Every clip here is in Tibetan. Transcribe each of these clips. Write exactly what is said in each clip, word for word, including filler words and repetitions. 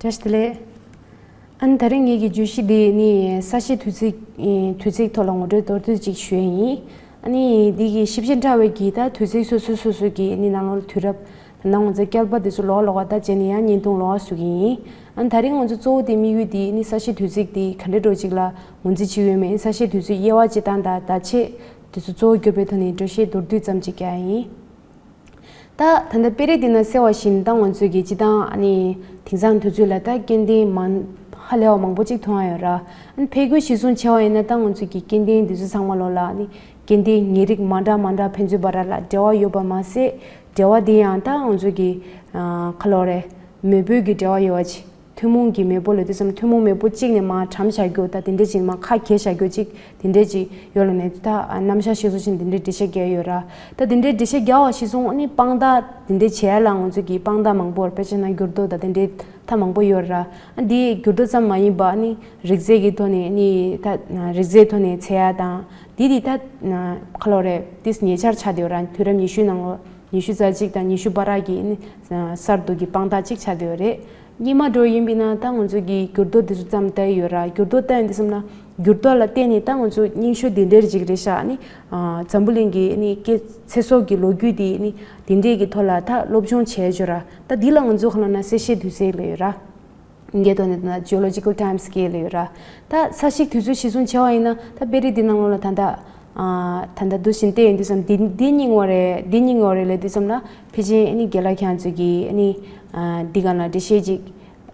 བཀྲ་ཤིས་བདེ་ལེགས། ཨ་ནི་ད་རིང་ངེད་ཀྱི་བརྗོད་གཞི་འདི་ནི་ས་གཤིས་དུས་ཚིགས། དུས་ཚིགས་ཐོག་ལ་ངོ་སྤྲོད་མདོར་བསྡུས་ཅིག་ཞུ་ཡས་ཡིན། ཨ་ནི་འདི་གི་ཞིབ་ཅིང་ཕྲ་བའི་གི་ད་དུས་ཚིགས་སོ་སོ་སོ་སོ་གི་ནི་ནང་ལོགས་དུས་རབས། ད་ནང་ང་ཚོའི་བསྐལ་པ་འདི་ཚོ་ལོགས་ལོགས་ད་བྱས་ནས་ཡང་བརྙན་ཐུང་ལོགས་བཟོ་གི་ཡིན། ཨ་ནི་ད་རིང་ང་ཚོ་གཙོ་བོ་དེ་དམིགས་ཡུལ་དེ་ནི་ས་གཤིས་དུས་ཚིགས་དེ་ག་འདྲ་འདྲ་ཅིག་ལ་ངོས་འཛིན་བྱེད་ཀྱི་ཡོད་མེད། ས་གཤིས་དུས་ཚོད་དབྱེ་བ་སྤྱི་བཏང་དང་བརྡ་ཆད་དེ་ཚོ་གཙོ་བོ་གྱུར་པའི་ཐོག་ནས་འགྲེལ་བཤད་མདོར་བསྡུས་ཙམ་ཅིག་རྒྱག་ཡ་ཡིན། ད་ད་ལྟ་དཔེ་རིས་འདི་ན་གསལ་བ་བཞིན་ད་ང་ཚོས་ཀྱི་སྤྱི་བཏང་ཨ་ནི་དེང་སང་དུས་ཚོད་ལ་ད་སྐྱེ་ལྡན་མང་ཧ་ལས་པ་མང་པོ་ཅིག་མཐོང་ཡ་ཡོད་ར། ཨ་ནི་ཕལ་སྐད་གཞིར་བཟུང་བྱས་པ་ཡིན་ན་ད་ང་ཚོས་ཀྱི་སྐྱེ་ལྡན་འདི་ཚོ་ཚང་མ་ལོ་ལ་ཨ་ནི་སྐྱེ་ལྡན་ཉེ་རིགས་མ་འདྲ་མ་འདྲ་ཕན་ཚུན་བར་ལ་འབྲེལ་བ་ཡོད་པ་མ་ཟད། འབྲེལ་བ་འདི་ཡང་ད་ང་ཚོས་ཀྱི་ཨ་ག་ལབ་དགོས་རེད། མེས་པོའི་གི་འབྲེལ་བ་ཡོད་པ་ཅིག་ཐུན་མོང་གི་མེས་པོ་ལབ་དུས་ཙམ་ཐུན་མོང་མེས་པོ་གཅིག་ནས་མར་གྲམ་བཞག་རྒྱུ་ད་དེ་འདྲ་ཅིག་མར་ཁ་གྱེས་བཞག་རྒྱུ་གཅིག་དེ་འདྲ་ཅིག་ཡོད་ལ་ནས་ད་རྣམ་གཞག་ཤེས་སོ་ཆེན་དེ་འདྲའི་འགྲེལ་བཤད་རྒྱག་ཡོད་ར། ད་དེ་འདྲའི་འགྲེལ་བཤད་རྒྱག་པ་ཤེས་སོང་ཨ་ནི་དཔང་རྟགས་དེ་འདྲའི་བྱས་ལ་ང་ཚོ་གི་དཔང་རྟགས་མང་པོ་དཔེ་ཆ་ན་འགྱུར་ལྡོག་ད་དེ་འདྲའི་ད་མང་པོ་ཡོད་ར། ཨ་འདི་འགྱུར་ལྡོག་ཙམ་མ་ཡིན་པ་ཨ་ནི་རིགས་རྫས་ཀྱི་ཐོག་ནས་ཨ་ནི་ད་རིགས་རྫས་ཐོག་ནས་འཚོལ་ཡ་དང་འདི་དེ་ད་ག་ལབ་དགོས་རེད་དེ་ཉེ་ཆར་ཆགས་བསྡད་ཡོད་ར། དུས་རབས་ཉི་ཤུའི་ནང་ལོ། ཉི་ཤུ་རྩ་གཅིག་དང་ཉི་ཤུ་བར་གྱི་ནི་གསར་དུ་གི་དཔང་རྟགས་གཅིག་ཆགས་བསྡད་ཡོད་རེད། སྔོན་མ་འདྲ་ཡིན་པ་ཡིན་ན་ད་ང་ཚོ་གི་འགྱུར་ལྡོག་དེ་ཚོ་ཙམ་བལྟས་ཡོད་ར། འགྱུར་ལྡོག་བལྟས་ཡོང་དུས་ཙམ་ན་འགྱུར་ལྡོག་ལ་བརྟེན་ནས་ད་ང་ཚོ་རྙིང་ཤོས་དེ་འདྲའི་ཅིག་རེད་ཤག་ཨ་ནི་འཛམ་བུ་གླིང་གི་ཨ་ནི་སྐྱེ་ཚེ་སྲོག་གི་ལོ་རྒྱུས་དེ་ཨ་ནི་དེ་འདྲའི་གི་ཐོག་ལ་ད་སློབ་སྦྱོང་བྱས་ཡོད་ར། ད་འདི་ལ་ང་ཚོ་ག་ལབ་ན་གསལ་བཤད་དུས་ཚོད་ལབ་ཡོད་ར། ངའི་ཐོག་ནས་ད་Geological Time Scale ཡོད་ར། ད་ས་གཤིས་དུས་ཚོད་གཞིར་བཟུང་བྱས་པ་ཡིན་ན་ད་དཔེ་རིས་འདི་ནང་ལོགས་ལ་ད་ལྟ་ཨ་ད་ལྟ་འདུག་བཞིན་བལྟས་ཡོང་དུས་ཙམ་འདི་འདི་རྙིང་བ་རེད། འདི་རྙིང་བ་རེད་ལབ་དུས་ཙམ་ལ་ཕལ་ཆེར་ཨ་ནི་རྒན་ལགས་ཁྱེད་རང་ཚོས་ཀྱིས་ཨ་ནི་ཨ་འདི་སྒང་ལ་འགྲེལ་བཤད་ཅིག་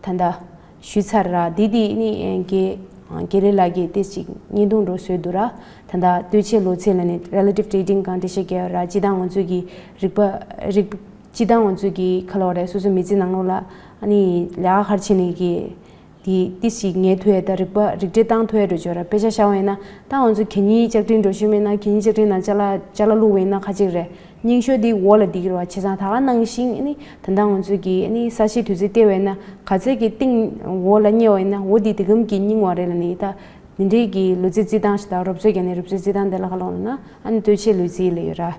ད་ལྟ་ཞུས་ཚར་ར། འདི་འདི་ཨ་ནི་ཨ་རྒན་རྒན་ལགས་ཀྱིས་ཏོག་ཙམ་ཅིག་བརྙན་ཐུང་འདྲ་བཟོས་འདུག་ར། ད་ལྟ་ལྟོས་ཆེ་ལོ་ཚད་ལབ་ནས་Relative Dating སྒང་འགྲེལ་བཤད་རྒྱག་ཡོད་ར། སྤྱིར་བཏང་ང་ཚོས་ཀྱི་རིག་པ་རིག་སྤྱིར་བཏང་ང་ཚོས་ཀྱི་ག་ལབ་དགོས་རེད། སོ་སོའི་མི་ཚེ་ནང་ལོགས་ལ་ཨ་ནི་ལས་ཀ་ག་རེ་བྱེད་ནའི་གི་དེ་ཏོག་ཙམ་ངལ་ཐུག་ཡས་དང་རིག་པ་རིག་འགྲེ་བཏང་ཐུབ་ཡས་འདྲ་བྱེད་ར། དཔེ་ཆ་བཞག་པ་ཡིན་ན་ད་ང་ཚོ་གད་སྙིགས་ལྕགས་ཀྲིན་འདྲ་བཞག་པ་ཡིན་ན་གད་སྙིགས་ལྕགས་ཀྲིན་ནང་ཅ་ལག་ཅ་ལག་བླུགས་པ་ཡིན་ན་ཁ་ཅིག་རེད། རྙིང་ཤོས་དེ་འོག་ལ་བསྡད་ཀྱི་རེད་བ། བྱས་ཙང་ད་ག་ནང་བཞིན་ཨ་ནི་ད་ལྟ་ང་ཚོས་ཀྱི་ཨ་ནི་ས་གཤིས་དུས་ཚོད་བལྟས་པ་ཡིན་ན་ག་ཚད་ཀྱི་སྟེང་འོག་ལ་བསྙལ་བ་ཡིན་ན་འོ་དེ་དེ་གམ་གྱི་རྙིང་བ་རེད་ལབ་ནས་ད་དེ་འདྲའི་གི་ལོ་ཚད་རྩིས་སྟངས་ཤིག་དང་རོབ་ཚོད་བརྒྱབ་ནས་རོབ་ཚད་རྩིས་སྟངས་དེ་ལ་ག་ལབ་ན་ཨ་ནི་ལྟོས་ཆེ་ལོ་རྩིས་ལབ་ཡོད་ར།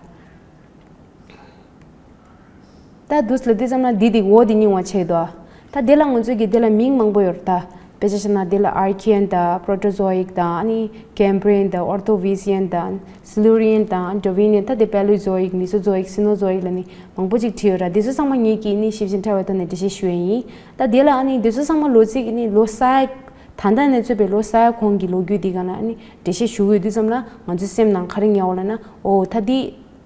ད་འདུག་ལབ་དུས་ཙམ་ན་འདི་དེ་འོ་དེ་རྙིང་བ་ཆགས་འདུག་ད་དེ་ལ་ང་ཚོས་ཀྱི་དེ་ལ་མིང་མང་པོ་ཡོད་རེད། ད་དཔེ་ཆ་བཞག་ན་དེ་ལ་Archean དང་Proterozoic དང་ཨ་ནི་Cambrian དང་Ordovician དང་Silurian དང་Devonian ད་དེ་Paleozoic Mesozoic Cenozoic ལབ་ནི་མང་པོ་ཅིག་བྲིས་ཡོད་ར། དེ་ཚོ་ཚང་མ་ངེད་ཀྱིས་ནི་ཞིབ་ཅིང་ཕྲ་བའི་ཐོག་ནས་འགྲེལ་བཤད་ཞུ་ཡས་ཡིན། ད་དེ་ལ་ཨ་ནི་དེ་ཚོ་ཚང་མ་ལོ་ཚིགས་ནི་ལོ་ས་ཡ་ད་ལྟ་ནས་བཙུགས་པའི་ལོ་ས་ཡ་གོང་གི་ལོ་རྒྱུས་དེ་ག་ན་ཨ་ནི་འགྲེལ་བཤད་ཞུ་དགོས་དུས་ཙམ་ན་ང་ཚོའི་སེམས་ནང་ག་རེ་ཉར་འོང་ལབ་ན་ཨོ་ད་དེ།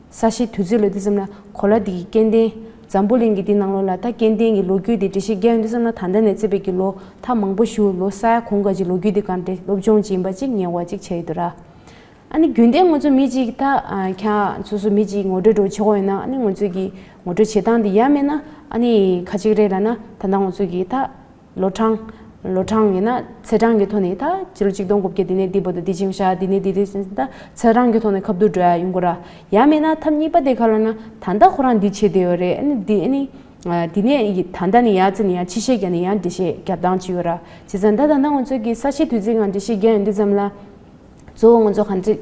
ས་གཤིས་དུས་ཚོད་ལབ་དུས་ཙམ་ན་གོ་ལ་འདི་གི་སྐྱེ་ལྡན། འཛམ་བུ་གླིང་གི་འདི་ནང་ལོགས་ལ་ད་སྐྱེ་ལྡན་གྱི་ལོ་རྒྱུས་འདི་འགྲེལ་བཤད་རྒྱག་ཡོང་དུས་ཙམ་ན་ད་ལྟ་ནས་བརྩིས་པའི་གི་ལོ་ཐ་མང་པོ་ཞིག་ལོ་ས་ཡ་གོང་ག་གི་ལོ་རྒྱུས་འདི་ག་འདྲ་སློབ་སྦྱོང་བྱེད་པ་ཅིག་ཉེ་བ་ཅིག་བྱས་ཡོད་དུ་ར། ཨ་ནི་རྒྱུན་ལྡན་ང་ཚོ་མི་གཅིག་ད་ཁྱེད་སོ་སོ་མི་གཅིག་ངོ་སྤྲོད་འདྲ་བྱེད་དགོས་ཡོད་ན་ཨ་ནི་ང་ཚོས་གི་ངོ་སྤྲོད་བྱེད་སྟངས་འདི་ཡ་མེད་ན་ཨ་ནི་ཁ་ཅིག་རེད་ལབ་ན་ད་ལྟ་ང་ཚོས་གི་ད། ལོ་གྲངས། ལོ་གྲངས་ཡིན་ན་ཚེས་གྲངས་ཀྱི་ཐོག་ནས་ད་ཕྱི་ལོ་ཆིག་སྟོང་དགུ་བརྒྱ་འདི་ནས་འདི་བར་དུ་འདི་བྱུང་ཤག་འདི་ནས་འདི་འདི་ཟེར་ད་ཚེས་གྲངས་ཀྱི་ཐོག་ནས་ཁ་བསྡུར་འགྲོ་ཡ་ཡོང་གི་ར། ཡང་མིན་ན་ཐབས་གཉིས་པ་དེ་ག་ལབ་ན་ད་ལྟ་ཁོ་རང་འདི་བྱེད་བསྡད་ཡོད་རེད། ཨ་ནི་འདི་ཨ་ནི་འདི་ནས་ད་ལྟ་ནས་ཡར་བརྩིས་ནས་ཡང་ཕྱི་བཤད་རྒྱག་ནས་ཡང་འགྲེལ་བཤད་རྒྱབ་སྟངས་ཅིག་ཡོད་ར། བྱས་ཙང་ད་ད་ལྟ་ང་ཚོས་ཀྱི་ས་གཤིས་དུས་ཚིགས་ནང་འགྲེལ་བཤད་རྒྱག་ཡོང་དུས་ཙམ་ལ། གཙོ་བོ་ང་ཚོ་ག་འདྲ་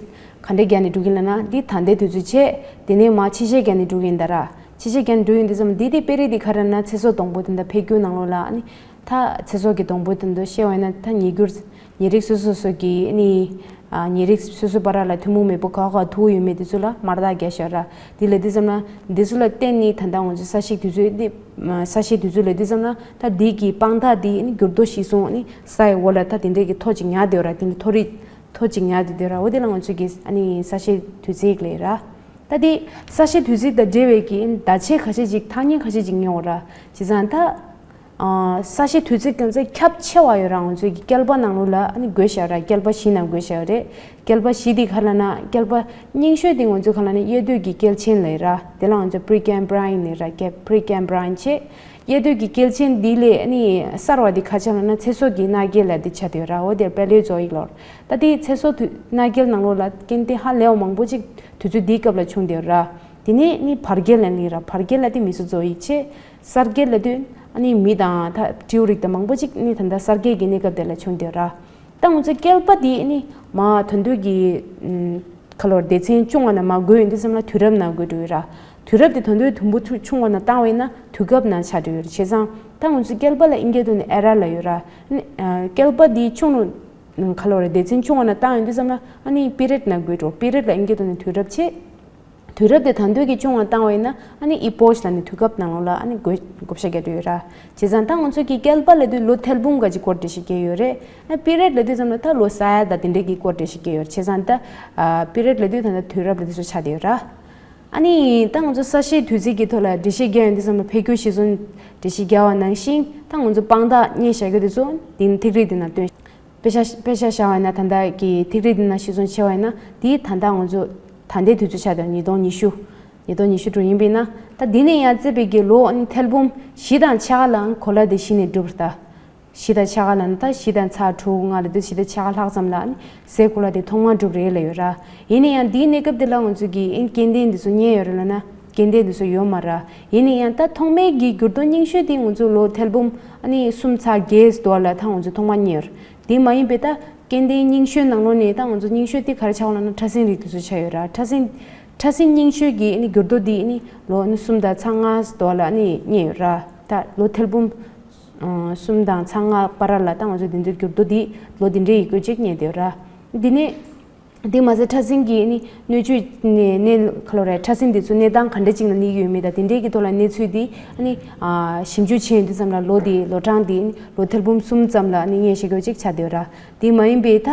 ག་འདྲ་རྒྱག་ནས་འགྲོ་གི་ཡིན་ལབ་ན་འདི་ད་ལྟའི་དུས་ཚོད་བྱས། དེ་ནས་མར་ཕྱི་བཤད་རྒྱག་ནས་འགྲོ་གི་ཡིན་ད་ར། ཕྱི་བཤད་རྒྱག་ནས་འགྲོ་ཡོང་དུས་ཙམ་འདི་དེ་དཔེ་རིས་འདི་ག་རེ་ན་ཚེ་སྲོག་སྡོང་པོ་དེ་འདྲ་འཕེལ་འགྱུར་ནང་ལོགས་ལ་ཨ་ནི། ད་ཚེ་སྲོག་གི་སྡོང་པོ་དེ་འདྲ་བཤད་པ་ཡིན་ན་ད་ཉེ་འགྱུར་ཉེ་རིགས་སོ་སོ་སོ་གི་ཨ་ནི། ཉེ་རིགས་སོ་སོའི་བར་ལ་ཐུན་མོང་མེས་པོ་ག་ག་ཐུག་ཡོད་མེད་དེ་ཚོ་ལ་དམར་རྟགས་རྒྱག་བཞག་ར། དེ་ལབ་དུས་ཙམ་ན་འདི་ཚོ་ལ་བརྟེན་ནས་ད་ལྟ་ང་ཚོ་ས་གཤིས་དུས་ཚོད་འདི། ས་གཤིས་དུས་ཚོད་ལབ་དུས་ཙམ་ན་ད་འདི་གི་དཔང་རྟགས་འདི་ཨ་ནི་འགྱུར་ལྡོག་ཞིག་སོང་ཨ་ནི་ས་ཡི་འོག་ལ་ད་དེ་འདྲས་ཀྱི་ཐོ་ཅིག་ཉར་བསྡད་ཡོད་ར། དེ་འདྲ་ཐོ་རིས། ཐོ་གཅིག་ཉར་དེ་དེ་ར། འོ་དེ་ལ་ང་ཚོས་ཀྱི་ཨ་ནི་ས་གཤིས་དུས་ཚིགས་ལབ་ར། ད་དེ་ས་གཤིས་དུས་ཚིགས་དང་འབྲེལ་བའི་གི་བརྡ་ཆད་ཁ་ཤས་ཅིག་ཐ་སྙད་ཁ་ཤས་ཅིག་ཉར་འོང་ར། བྱས་ཙང་ད་ཨ་ས་གཤིས་དུས་ཚིགས་ཀྱང་ཚད་ཁྱབ་ཆེ་བ་ཡོད་ར། ང་ཚོས་ཀྱི་བསྐལ་པ་ནང་ལོགས་ལ་ཨ་ནི་བགོས་བཞག་ར། བསྐལ་པ་བཞི་ནང་བགོས་བཞག་རེད། བསྐལ་པ་བཞི་དེ་ག་ལབ་ན་བསྐལ་པ་རྙིང་ཤོས་དེ་ང་ཚོས་ག་ལབ་ན་དབྱར་དུས་ཀྱི་བསྐལ་ཆེན་ལབ་ར། དེ་ལ་ང་ཚོས་Precambrian ལབ་ར། Precambrian བྱས། དབྱར་དུས་ཀྱི་བསྐལ་ཆེན་འདི་ལས་ཨ་ནི་གསར་བ་འདི་ག་ཆགས་ལབ་ན་ཚེ་སྲོག་གི་མནའ་བསྐྱལ་ལབ་འདི་ཆགས་བསྡད་ཡོད་ར། འོ་དེ་Paleozoic ལབ་ར། ད་དེ་ཚེ་སྲོག་དུས་མནའ་བསྐྱལ་ནང་ལོགས་ལ་སྐྱེ་ལྡན་ཧ་ལས་པ་མང་པོ་ཅིག་དུས་ཚོད་འདིའི་སྐབས་ལ་བྱུང་བསྡད་ཡོད་ར། དེ་ནས་ནི་བར་བསྐྱལ་ལབ་ནི་ར། བར་བསྐྱལ་ལབ་དེ་Mesozoic བྱས། གསར་བསྐྱལ་ལབ་དུས་ཨ་ནི་མི་དང་ད་སྤྲེའུ་རིགས་དང་མང་པོ་ཅིག་ནི་ད་ལྟ་གསར་བསྐལ་གྱི་གནས་སྐབས་དེ་ལ་བྱུང་བསྡད་ཡོད་ར། ད་ང་ཚོའི་བསྐལ་པ་འདི་ནི་མ་ད་དུང་གི་ཁ་ལོར་སྡེ་ཚན་བཅུ་ལྔ་ནང་མ་བགོས་ཡོང་དུས་ཙམ་ལ་དུས་རབས་ནང་བགོས་འགྲོ་ཡོད་ར། དུས་རབས་དེ་ད་དུང་དུམ་བུ་ཆུང་བ་ན་བཏང་བས་ན་དུས་སྐབས་ནང་ཆགས་འགྲོ་ཡོད་རེད། བྱས་ཙང་ད་ང་ཚོ་བསྐལ་པ་ལ་ཨིན་སྐད་ཐོག་ནས་ཨེ་ར་ལབ་ཡོད་ར། ཨ་ནི་ཨ་བསྐལ་པ་འདི་ཆུང་རུ་ཁ་ལོ་རེད། སྡེ་ཚན་ཆུང་བ་ན་བཏང་ཡོང་དུས་ཙམ་ལ་ཨ་ནི་པི་རེད་ན་དགོས་འགྲོ། པི་རེད་ལ་ཨིན་སྐད་ཐོག་ནས་དུས་རབས་བྱས། དུས་རབས་དེ་ད་དུང་གི་ཆུང་བ་བཏང་བས་ན་ཨ་ནི་ཨི་པོ་ཤི་ལ་ནི་དུས་སྐབས་ནང་ལོགས་ལ་ཨ་ནི་བགོ་བགོ་བཤའ་རྒྱག་འགྲོ་ཡོད་ར། བྱས་ཙང་ད་ང་ཚོ་གི་བསྐལ་པ་ལབ་དུས་ལོ་ཐེར་འབུམ་ག་ཅིག་སྐོར་འགྲེལ་བཤད་རྒྱག་ཡོད་རེད། ཨ་པི་རེད་ལབ་དུས་ཙམ་ལ་ད་ལོ་ས་ཡ་དང་དེ་འདྲས་ཀྱི་སྐོར་འགྲེལ་བཤད་རྒྱག་ཡོད་རེད། བྱས་ཙང་ད་ཨ་པི་རེད་ལབ་དུས་ད་ད་དུས་རབས་ལབ་དུས་སུ་ཆགས་བསྡད་ཡོད་ར། ཨ་ནི་ད་ང་ཚོ་ས་གཤིས་དུས་ཚིགས་ཀྱི་ཐོག་ལ་འགྲེལ་བཤད་རྒྱག་ཡོང་དུས་ཙམ་ལ་འཕེལ་འགྱུར་གཞི་བཟུང་འགྲེལ་བཤད་རྒྱག་པ་ནང་བཞིན་ད་ང་ཚོ་དཔང་རྟགས་རྙེད་བཞག་རྒྱུ་དེ་ཚོ་འདི་ནི་ཐིག་རིས་འདི་ན་སྟོན། དཔེ་ཆ་དཔེ་ཆ་བཞག་པ་ཡིན་ན་ད་ལྟ་གི་ཐིག་རིས་འདི་ན་གཞི་བཟུང་བྱས་པ་ཡིན་ན་འདི་ད་ལྟ་ང་ཚོ་ད་ལྟའི་དུས་ཚོད་ཆགས་དང་ཉིས་སྟོང་ཉི་ཤུ། ཉིས་སྟོང་ཉི་ཤུ་དྲུག་ཡིན་པས་ན་ད་འདི་ནས་ཡང་བརྩིས་པའི་གི་ལོ་ཨ་ནི་ཐེར་འབུམ་བཞི་དང་ཕྱེད་ཀ་ལའང་གོ་ལ་འདི་གཞི་ནས་གྲུབ་རེད་ད། བཞི་དང་ཕྱེད་ཀ་ལ་ནི་ད་བཞི་དང་ཚེག་དྲུག་ལྔ་ལ་དེ་བཞི་དང་ཕྱེད་ཀ་ལྷག་ཙམ་ལ་ཨ་ནི་སའི་གོ་ལ་དེ་ཐོག་མར་གྲུབ་རེད་ལབ་ཡོད་ར། ཡིན་ན་ཡང་འདིའི་གནས་སྐབས་དེ་ལ་ང་ཚོས་ཀྱི་ཨིན་སྐྱེ་ལྡན་འདི་ཚོ་རྙེད་ཡོད་རེད་ལབ་ན་སྐྱེ་ལྡན་འདི་ཚོ་ཡོད་མ་ར། ཡིན་ན་ཡང་ད་ཐོག་མའི་གི་འགྱུར་རྡོ་རྙིང་ཤོས་དེ་ང་ཚོ་ལོ་ཐེར་འབུམ་ཨ་ནི་གསུམ་ཚེག་བརྒྱད་དོ་ལ་ད་ང་ཚོ་ཐོག་མར་རྙེད་ཡོད་རེད། དེ་མ་ཡིན་པའི་ད་སྐྱེ་ལྡན་རྙིང་ཤོས་ནང་ལོགས་ནས་ད་ང་ཚོ་རྙིང་ཤོས་དེ་ག་རེ་ཆགས་ཡོད་ལབ་ན་ཕྲ་སྲིན་རིགས་དེ་ཚོ་ཆགས་ཡོད་ར། ཕྲ་སྲིན་ཕྲ་སྲིན་རྙིང་ཤོས་ཀྱི་ཨ་ནི་འགྱུར་རྡོ་དེ་ཨ་ནི་ལོ་ཨ་ནི་གསུམ་དང་ཚེག་ལྔ་དོ་ལ་ཨ་ནི་རྙེད་ཡོད་ར། ད་ལོ་ཐེར་འབུམ་གསུམ་དང་ཚེག་ལྔ་བར་ལ་ད་ང་ཚོ་དེ་ཚོའི་འགྱུར་རྡོ་འདི་ལོ་འདི་འདྲའི་ཡི་གེ་ཅིག་རྙེད་བསྡད་ཡོད་ར། འདི་ནས་འདི་མ་ཟད་ཕྲ་སྲིན་གྱི་ནི་སྣོད་བཅུད་ནས་ནས་ག་ལོ་རེད། ཕྲ་སྲིན་འདི་ཚོ་གནས་སྟངས་ག་འདྲ་ཅིག་ལ་གནས་ཀྱི་ཡོད་མེད་དང་དེ་འདྲའི་གི་ཐོག་ལ་གནས་ཚུལ་འདི་ནི་ཞིབ་འཇུག་བྱས་ཡོང་དུས་ཙམ་ལ་ལོ་འདི་ལོ་གྲངས་འདི་ལོ་ཐེར་འབུམ་གསུམ་ཙམ་ལ་ནི་རྙེད་ཤེས་རྒྱུ་ཅིག་ཆགས་བསྡད་ཡོད་ར། དེ་མ་ཡིན་པའི་ད་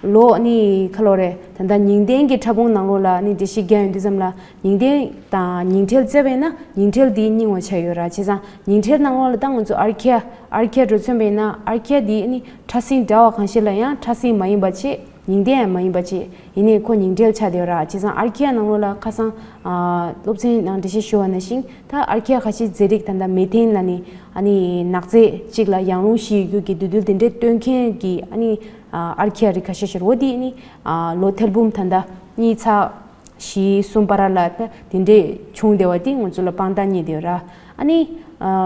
ལོ་ནི་ག་ལོ་རེད། ད་ལྟ་ཉིང་ལྡན་གྱི་ཕྲ་ཕུང་ནང་ལོགས་ལ་ནི་འགྲེལ་བཤད་རྒྱག་ཡོང་དུས་ཙམ་ལ་ཉིང་ལྡན་དང་ཉིང་ཁྲེལ་བརྩིས་པས་ན་ཉིང་ཁྲེལ་འདི་རྙིང་བ་ཆགས་ཡོད་ར། བྱས་ཙང་ཉིང་ཁྲེལ་ནང་ལོགས་ལ་ད་ང་ཚོ་ཨར་ཁི་ཡ་ཨར་ཁི་ཡ་འགྲོ་མཚོན་པས་ན་ཨར་ཁི་ཡ་འདི་ནི་ཕྲ་སྲིན་འདྲ་བ་གང་ཞིག་ལ་ཡང་ཕྲ་སྲིན་མ་ཡིན་པ་བྱས། ཉིང་ལྡན་ཡང་མ་ཡིན་པ་བྱས། ཡིན་ནའི་ཁོ་ཉིང་ཁྲེལ་ཆགས་བསྡད་ཡོད་ར། བྱས་ཙང་ཨར་ཁི་ཡ་ནང་ལོགས་ལ་ཁ་སང་ཨ་སློབ་ཚན་ནང་འགྲེལ་བཤད་ཞུ་བ་ནང་བཞིན་ད་ཨར་ཁི་ཡ་ཁ་ཤས་རྫས་རིགས་ད་ལྟ་མེ་ཐེན་ལབ་ནི་ཨ་ནི་ནག་རྫས་གཅིག་ལ་ཡང་རླུང་བཞི་ཡོད་རྒྱུ་གི་འདུས་རྡུལ་དེ་འདྲའི་སྟོན་མཁན་གྱི་ཨ་ནི་ཨར་ཁི་ཡ་རིགས་ཁ་ཤས་ཤིག་རེད། འོ་དེ་ནི་ལོ་ཐེར་འབུམ་ད་ལྟ་གཉིས་ཚེག་བཞི་གསུམ་བར་ལ་ད་དེ་འདྲས་བྱུང་བསྡད་པ་དེ་ང་ཚོ་ལ་དཔང་རྟགས་རྙེད་བསྡད་ཡོད་ར། ཨ་ནི་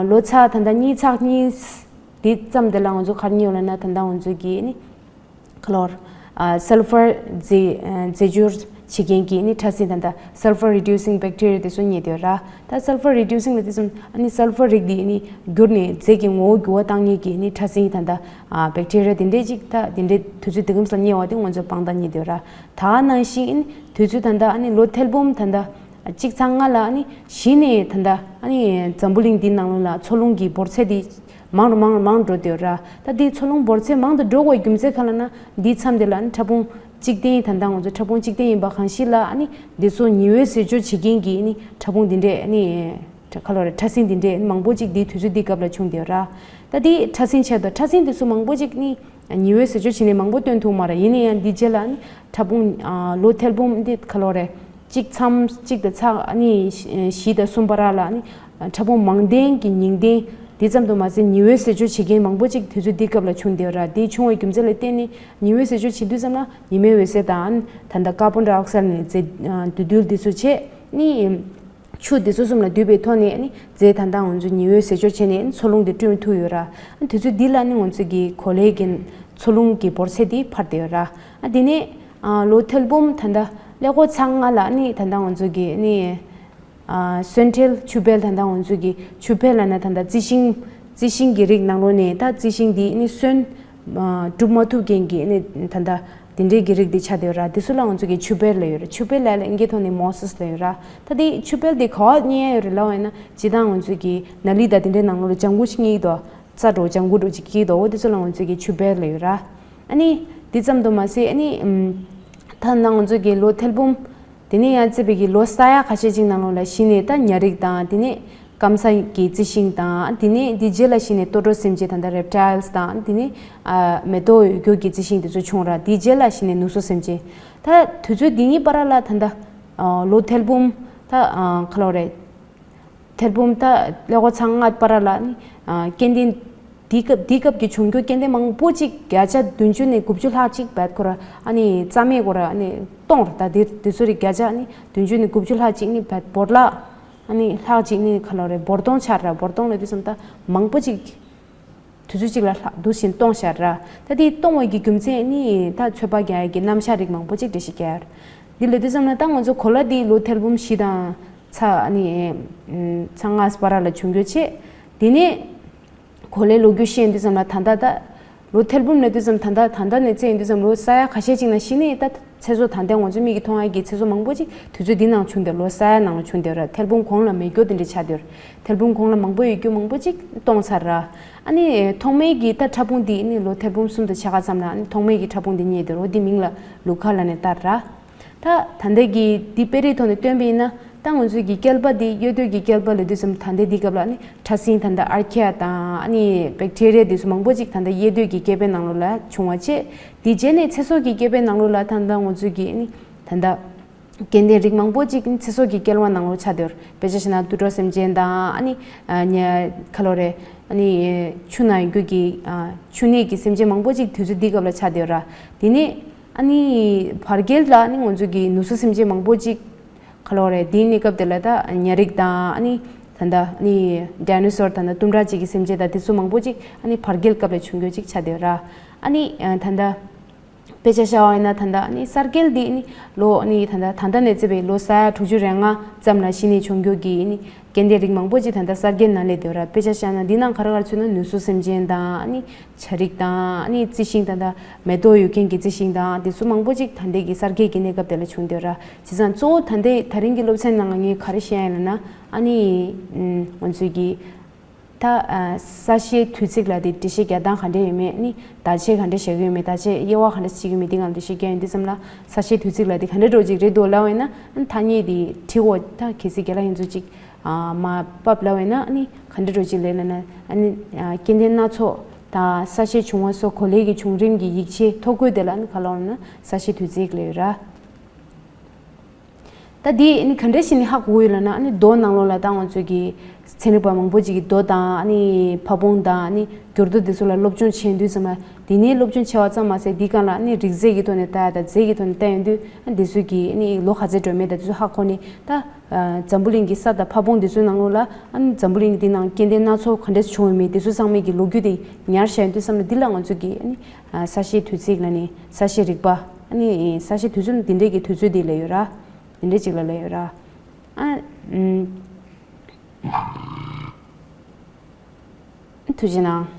ལོ་ཚེག་ད་ལྟ་གཉིས་ཚེག་གཉིས་དེ་ཙམ་དེ་ལ་ང་ཚོ་ག་རེ་རྙེད་ཡོད་ལབ་ན་ད་ལྟ་ང་ཚོ་གི་ཨ་ནི་ཁ་ལོར། ཨ་སལ་ཕར་རྫས་རྫས་སྦྱོར་བྱེད་མཁན་གྱི་ནི་ཕྲ་སྲིན་ད་ལྟ་sulfur reducing bacteria དེ་ཚོ་རྙེད་བསྡད་ཡོད་ར། ད་སལ་ཕར་རི་ཌིའུ་སིང་ལ་དེ་ཚོ་ཨ་ནི་སལ་ཕར་རིགས་འདི་ནི་འགྱུར་ནས་རྫས་ཀྱི་ངོ་བོ་འགྱུར་བ་བཏང་མཁན་གྱི་ནི་ཕྲ་སྲིན་ད་ལྟ་ཨ་བེག་ཊི་རི་ཡ་དེ་འདྲས་ཅིག་ད་དེ་འདྲས་དུས་ཚོད་དེ་གམ་ས་རྙེད་པ་དེ་ང་ཚོ་དཔང་རྟགས་རྙེད་བསྡད་ཡོད་ར། ད་ནང་བཞིན་དུས་ཚོད་ད་ལྟ་ཨ་ནི་ལོ་ཐེར་འབུམ་ད་ལྟ་གཅིག་ཚེག་ལྔ་ལ་ཨ་ནི་གཞི་ནས་ད་ལྟ་ཨ་ནི་འཛམ་བུ་གླིང་འདི་ནང་ལོགས་ལ་འཚོ་རླུང་གི་འབོར་ཚད་དེ་མང་རུ་མང་རུ་མང་འགྲོ་བསྡད་ཡོད་ར། ད་འདི་འཚོ་རླུང་འབོར་ཚད་མང་དུ་འགྲོ་དགོས་རྒྱུ་མཚན་ག་ལབ་ན་འདིའི་མཚམས་དེ་ལ་ཨ་ནི་ཕྲ་ཕུང་གཅིག་ལྡན་ད་ལྟ་ང་ཚོ་ཕྲ་ཕུང་གཅིག་ལྡན་ཡིན་པ་གང་ཞིག་ལ་ཨ་ནི་འདི་ཚོ་ཉི་འོད་ཟེར་སྦྱོར་བྱེད་མཁན་གྱི་ཨ་ནི་ཕྲ་ཕུང་འདི་འདྲས་ཨ་ནི་ག་ལབ་རེད། ཕྲ་སྲིན་འདི་འདྲས་ཨ་ནི་མང་པོ་ཅིག་འདིའི་དུས་ཚོད་འདི་སྐབས་ལ་བྱུང་བསྡད་ཡོད་ར། ད་འདི་ཕྲ་སྲིན་ཆེད་དུ་ཕྲ་སྲིན་འདི་ཚོ་མང་པོ་ཅིག་ཨ་ནི་ཉི་འོད་ཟེར་སྦྱོར་བྱས་ནས་མང་པོ་བཏོན་ཐུབ་མ་རེད། ཡིན་ན་ཡང་འདི་རྗེས་ལ་ཨ་ནི་ཕྲ་ཕུང་ཨ་ལོ་ཐེར་འབུམ་འདི་ག་ལབ་རེད། གཅིག་མཚམས་གཅིག་དང་ཚེག་ཨ་ནི་བཞི་དང་གསུམ་བར་ལ་ཨ་ནི་ཕྲ་ཕུང་མང་ལྡན་གྱི་ཉིང་ལྡན་དེ་ཙམ་དུ་མ་ཟད་ཉི་འོད་ཟེར་སྦྱོར་བྱེད་མཁན་མང་པོ་ཅིག་དུས་ཚོད་འདི་སྐབས་ལ་བྱུང་བསྡད་ཡོད་ར། དེ་བྱུང་བའི་རྒྱུ་མཚན་ལ་བརྟེན་ནས་ཉི་འོད་ཟེར་སྦྱོར་བྱེད་དུས་ཙམ་ལ་ཉི་མའི་འོད་ཟེར་དང་ད་ལྟ་ཀར་བོན་ཌའི་ཨོག་སའིཌ་ནས་རྫས་འདུས་རྡུལ་དེ་ཚོ་བྱས་ནི་ཆུ་དེ་ཚོ་གསུམ་ལ་འདུས་པའི་ཐོག་ནས་ནི་རྫས་ད་ལྟ་ང་ཚོ་ཉི་འོད་ཟེར་སྦྱོར་བྱས་ནས་འཚོ་རླུང་དེ་བསྐྲུན་ཐུབ་ཡོད་ར། དུས་ཚོད་འདི་ལ་ནི་ང་ཚོ་གི་གོ་ལའི་གི་འཚོ་རླུང་གི་འབོར་ཚད་དེ་འཕར་བསྡད་ཡོད་ར། དེ་ནས་ལོ་ཐེར་འབུམ་ད་ལྟ་ཀླད་ཀོར་ཚེག་ལྔ་ལ་ནི་ད་ལྟ་ང་ཚོ་གི་ནི། ཨ་སོན་ཁྲེལ་ཆུ་བལ་ད་ལྟ་ང་ཚོ་གི་ཆུ་བལ་ལབ་ན་ད་ལྟ་རྩི་ཤིང་རྩི་ཤིང་གི་རིགས་ནང་ལོགས་ནས་ད་རྩི་ཤིང་འདི་ནི་སོན་ཨ་གྲུབ་མ་ཐུབ་མཁན་གྱི་ནི་ད་ལྟ་དེ་འདྲའི་གི་རིགས་འདི་ཆགས་བསྡད་ཡོད་ར། དེ་ཚོ་ལ་ང་ཚོ་གི་ཆུ་བལ་ལབ་ཡོད་ར། ཆུ་བལ་ལབ་ལ་ཨིན་སྐད་ཐོག་ནས་མོ་སེས་ལབ་ཡོད་ར། ད་དེ་ཆུ་བལ་འདི་ག་པར་རྙེད་ཡ་ཡོད་རེད་ལབ་པ་ཡིན་ན་སྤྱིར་བཏང་ང་ཚོ་གི་ནཱ་ལི་དང་དེ་འདྲའི་ནང་ལོགས་ལ་ལྗང་གུ་ཞིག་རྙེད་ཀྱི་འདུག་རྩྭ་འདྲ་བོ་ལྗང་གུ་འདྲ་བོ་ཅིག་སྐྱེས་འདུག་འོ་དེ་ཚོ་ལ་ང་ཚོ་གི་ཆུ་བལ་ལབ་ཡོད་ར། ཨ་ནི་དེ་ཙམ་དུ་མ་ཟད་ཨ་ནི་ད་ནང་ང་ཚོ་གི་ལོ་ཐེར་འབུམ། དེ་ནས་ཡང་བརྩིས་པའི་གི་ལོ་ས་ཡ་ཁ་ཤས་ཅིག་ནང་ལོགས་ལ་གཞི་ནས་ད་ཉ་རིགས་དང་དེ་ནས་སྐམ་ས་གི་རྩི་ཤིང་དང་དེ་ནས་དེ་རྗེས་ལ་གཞི་ནས་ལྟོ་འགྲོ་སེམས་ཅན་ད་ལྟ་རེབ་ཊའིལ་སི་དང་དེ་ནས་ཨ་མེ་ཏོག་འོད་སྐྱོ་གི་རྩི་ཤིང་དེ་ཚོ་བྱུང་ར། དེ་རྗེས་ལ་གཞི་ནས་ནུ་གསོ་སེམས་ཅན། ད་དུས་ཚོད་འདི་གཉིས་བར་ལ་ད་ལྟ་ཨ་ལོ་ཐེར་འབུམ་ད་ཨ་ག་ལབ་རེད། ཐེར་འབུམ་ད་ཀླད་ཀོར་ཚེག་ལྔ་བར་ལ་ནི་ཨ་སྐྱེ་ལྡན། དེའི་སྐབས་དེའི་སྐབས་ཀྱི་བྱུང་རྒྱུ་སྐྱེ་ལྡན་མང་པོ་ཅིག་བརྒྱ་ཆ་བདུན་ཅུ་ནས་དགུ་བཅུ་ལྷག་ཅིག་བད་ཁོ་ར་ཨ་ནི་རྩ་མེད་ཁོ་ར་ཨ་ནི་སྟོང་ར། ད་དེ་དེ་ཚོ་རིགས་བརྒྱ་ཆ་ཨ་ནི་བདུན་ཅུ་ནས་དགུ་བཅུ་ལྷག་ཅིག་ནི་བད་འབོར་ལ་ཨ་ནི་ལྷག་ཅིག་ནི་ག་ལབ་རེད། འབོར་སྟོང་ཆགས་ར། འབོར་སྟོང་ལབ་དུས་ཙམ་ད་མང་པོ་ཅིག་དུས་ཚོད་ཅིག་ལ་ལྷག་འདུ་བཞིན་སྟོང་ཤར་ར། ད་དེ་སྟོང་བའི་གི་རྒྱུ་མཚན་ནི་ད་ཚོད་དཔག་རྒྱག་ཡ་གི་རྣམ་གཞག་རིགས་མང་པོ་ཅིག་འགྲེལ་བཤད་རྒྱག་ཡ་ར། འདི་ལབ་དུས་ཙམ་ན་ད་ང་ཚོ་གོ་ལ་འདི་ལོ་ཐེར་འབུམ་བཞི་དང་ ཚ་ཨ་ནི་ཚ་ང་སྤ་ར་ལ་བྱུང་རྒྱུ་བྱས། དེ་ནས་གོ་ལའི་ལོ་རྒྱུས་བཤད་ཡོང་དུས་ཙམ་ལ་ད་ལྟ་ད་ལོ་ཐེར་འབུམ་ལབ་དུས་ཙམ་ད་ལྟ་ད་ལྟ་ནས་བཙལ་ཡོང་དུས་ཙམ་ལོ་ས་ཡ་ཁ་ཤས་ཅིག་ནང་བཞིན་ནི་ད་ཚེ་སྲོག་ད་ལྟ་ང་ཚོ་མིག་གིས་མཐོང་ཡ་གི་ཚེ་སྲོག་མང་པོ་ཅིག་དུས་ཚོད་འདི་ནང་བྱུང་སྟེ་ལོ་ས་ཡ་ནང་ལ་བྱུང་སྟེ་ར། ཐེར་འབུམ་གོང་ལ་མེད་རྒྱུ་དེ་འདྲ་ཆགས་སྟེ་ར། ཐེར་འབུམ་གོང་ལ་མང་པོ་ཡོད་རྒྱུ་མང་པོ་ཅིག་སྟོངས་ཚར་ར། ཨ་ནི་ཐོག་མའི་གི་ད་ཕྲ་ཕུང་འདི་ནི་ལོ་ཐེར་འབུམ་གསུམ་དང་ཕྱེད་ཀ་ཙམ་ལ་ཨ་ནི་ཐོག་མའི་གི་ཕྲ་ཕུང་འདི་རྙེད་དེ་རོ། འདི་མིང་ལ་ལུ་ཁ་ལབ་ནས་བཏགས་ར། ད་ད་ལྟ་གི་འདི་དཔེ་རིས་ཐོག་ནས་སྟོན་པ་ཡིན་ན། ད་ང་ཚོའི་གི་བསྐལ་པ་འདི་གཡས་སྟོད་ཀྱི་བསྐལ་པ་ལབ་དུས་ཙམ་ད་ལྟ་འདི་སྐབས་ལ་ནི་ཕྲ་སྲིན་ད་ལྟ་ཨར་ཁི་ཡ་དང་ཨ་ནི་བེག་ཊི་རི་ཡ་འདི་ཚོ་མང་པོ་ཅིག་ད་ལྟ་གཡས་སྟོད་ཀྱི་བསྐལ་པའི་ནང་ལོགས་ལ་བྱུང་བ་བྱས། འདི་རྗེས་ནས་ཚེ་སྲོག་གི་བསྐལ་པའི་ནང་ལོགས་ལ་ད་ལྟ་ང་ཚོའི་གི་ནི་ད་ལྟ་སྐྱེ་ལྡན་རིགས་མང་པོ་ཅིག་ཚེ་སྲོག་གི་བསྐལ་པ་ནང་ལོགས་ཆགས་བསྡད་ཡོད་རེད། དཔེ་ཆ་བཞག་ན་དུད་འགྲོ་སེམས་ཅན་དང་ཨ་ནི་ཁ་ལོ་རེད། ཨ་ནི་ཆུ་ནང་ཡོད་རྒྱུ་གི་ཆུ་གནས་ཀྱི་སེམས་ཅན་མང་པོ་ཅིག་དུས་ཚོད་འདི་སྐབས་ལ་ཆགས་བསྡད་ཡོད་ར། དེ་ནས་ཨ་ནི་བར་བསྐལ་ལ་ཨ་ནི་ང་ཚོ་གི་ནུ་གསོ་སེམས་ཅན་མང་པོ་ཅིག་ཁ་ལོ་རེད། དེའི་གནས་སྐབས་དེ་ལ་ད་ཉ་རིགས་དང་ཨ་ནི་ད་ལྟ་ཨ་ནི་ཌའི་ནོ་སོར་ད་ལྟ་ལྟུམ་ཕྲག་ཅིག་གི་སེམས་ཅན་དང་དེ་ཚོ་མང་པོ་ཅིག་ཨ་ནི་བར་བསྐལ་སྐབས་ལ་བྱུང་རྒྱུ་ཅིག་ཆགས་བསྡད་ཡོད་ར། ཨ་ནི་ད་ལྟ་དཔེ་ཆ་བཞག་པ་ཡིན་ན་ད་ལྟ་ཨ་ནི་གསར་བསྐལ་འདི་ཨ་ནི་ལོ་ཨ་ནི་ད་ལྟ་ད་ལྟ་ནས་བརྩིས་པའི་ལོ་ས་ཡ་དྲུག་ཅུ་རེ་ལྔ་ཙམ་ལ་གཞི་ནས་བྱུང་རྒྱུ་གི་ཨ་ནི་སྐྱེ་ལྡན་རིགས་མང་པོ་ཅིག་ད་ལྟ་གསར་བསྐལ་ནང་སླེབས་བསྡད་ཡོད་ར། དཔེ་ཆ་བཞག་ན་འདི་ནང་ག་རེ་ག་རེ་ཚུད་ན་ནུ་གསོ་སེམས་ཅན་དང་ཨ་ནི་བྱ་རིགས་དང་ཨ་ནི་རྩི་ཤིང་ད་ལྟ་མེ་ཏོག་ཡོད་མཁན་གྱི་རྩི་ཤིང་དང་དེ་ཚོ་མང་པོ་ཅིག་ད་ལྟའི་གི་གསར་བསྐལ་གྱི་གནས་སྐབས་དེ་ལ་བྱུང་བསྡད་ཡོད་ར། བྱས་ཙང་གཙོ་བོ་ད་ལྟའི་ད་རིང་གི་སློབ་ཚན་ནང་ངས་ག་རེ་བཤད་ཡིན་ལབ་ན། ཨ་ནི་ང་ཚོའི་གི་ད་ས་གཤིས་དུས་ཚིགས་ལ་དེ་འགྲེལ་བཤད་རྒྱག་སྟངས་ག་འདྲ་ཡོད་མེད། ནི་བརྡ་ཆད་ག་འདྲ་བཞག་གི་ཡོད་མེད། བརྡ་ཆད་དབྱེ་བ་ག་འདྲ་ཕྱེ་གི་ཡོད་མེད། དེ་ང་ཚོ་འགྲེལ་བཤད་རྒྱག་ཡོང་དུས་ཙམ་ལ་ས་གཤིས་དུས་ཚིགས་ལ་དེ་ག་འདྲ་འགྲོ་ཅིག་རེད་འདུག་ལབ་པ་ཡིན་ན། ཨ་ནི་ཐ་སྙད་དེ་བྲིས་འོ། ད་གལ་སྲིད་རྒན་ལགས་ཡིན་ཚུལ་ཅིག་མ་བབས་ལབ་པ་ཡིན་ན། ཨ་ནི་ག་འདྲ་འགྲོ་ཅིག་ལབ་ན་ན། ཨ་ནི་སྐྱེ་ལྡན་སྣ་ཚོགས་དང་ས་གཤིས་བྱུང་བ་སོགས་གོ་ལའི་གི་བྱུང་རིམ་གྱི་ཡིག་ཆའི་ཐོ་འགོད་དེ་ལ་ཨ་ནི་ག་ལབ་ན་ས་གཤིས་དུས་ཚིགས་ལབ་ཡོད་ར། ད་འདི་ནི་ག་འདྲ་ཞིག་ནི་ཧ་གོ་གི་ཡོད་ལབ་ན། ཨ་ནི་རྡོ་ནང་ལོགས་ལ་ད་ང་ཚོ་གི་ཚན་རིག་པ་མང་པོ་ཅིག་གིས་རྡོ་དང་ཨ་ནི་ཕ་བོང་དང་ཨ་ནི་འགྱུར་རྡོ་འདི་ཚོ་ལ་སློབ་སྦྱོང་བྱེད་དུས་ཙམ་ལ། འདི་ནས་སློབ་སྦྱོང་བྱས་པ་ཙམ་མ་ཟད་འདི་སྒང་ལ་ཨ་ནི་རིགས་རྫས་ཀྱི་ཐོག་ནས་ལྟ་ཡ་དང་རྫས་ཀྱི་ཐོག་ནས་ལྟ་ཡོང་དུས། ཨ་ནི་འདི་ཚོ་གི་ཨ་ནི་ལོ་ག་ཚོད་འགྲོ་མེད་དང་འདི་ཚོ་ཧ་གོ་ནས། ད་འཛམ་བུ་གླིང་གི་ས་དང་ཕ་བོང་འདི་ཚོའི་ནང་ལོགས་ལ་ཨ་ནི་འཛམ་བུ་གླིང་འདི་ནང་སྐྱེ་ལྡན་སྣ་ཚོགས་ག་འདྲས་བྱུང་ཡོད་མེད་འདི་ཚོ་ཚང་མའི་གི་ལོ་རྒྱུས་དེ་ཉར་བཞག་ཡོང་དུས་ཙམ་ལ། འདི་ལ་ང་ཚོ་གི་ཨ་ནི་ས་གཤིས་དུས་ཚིགས་ལབ་ནས། ས་གཤིས་རིག་པ། ཨ་ནི་ས་གཤིས་དུས་ཚོད་འདི་འདྲས་ཀྱི་དུས་ཚོད་འདི་ལབ་ཡོད་ར། འདི་འདྲས་ཅིག་ལ་ལབ་ཡོད་ར། ཨ་ཐུགས་རྗེ་གནང་།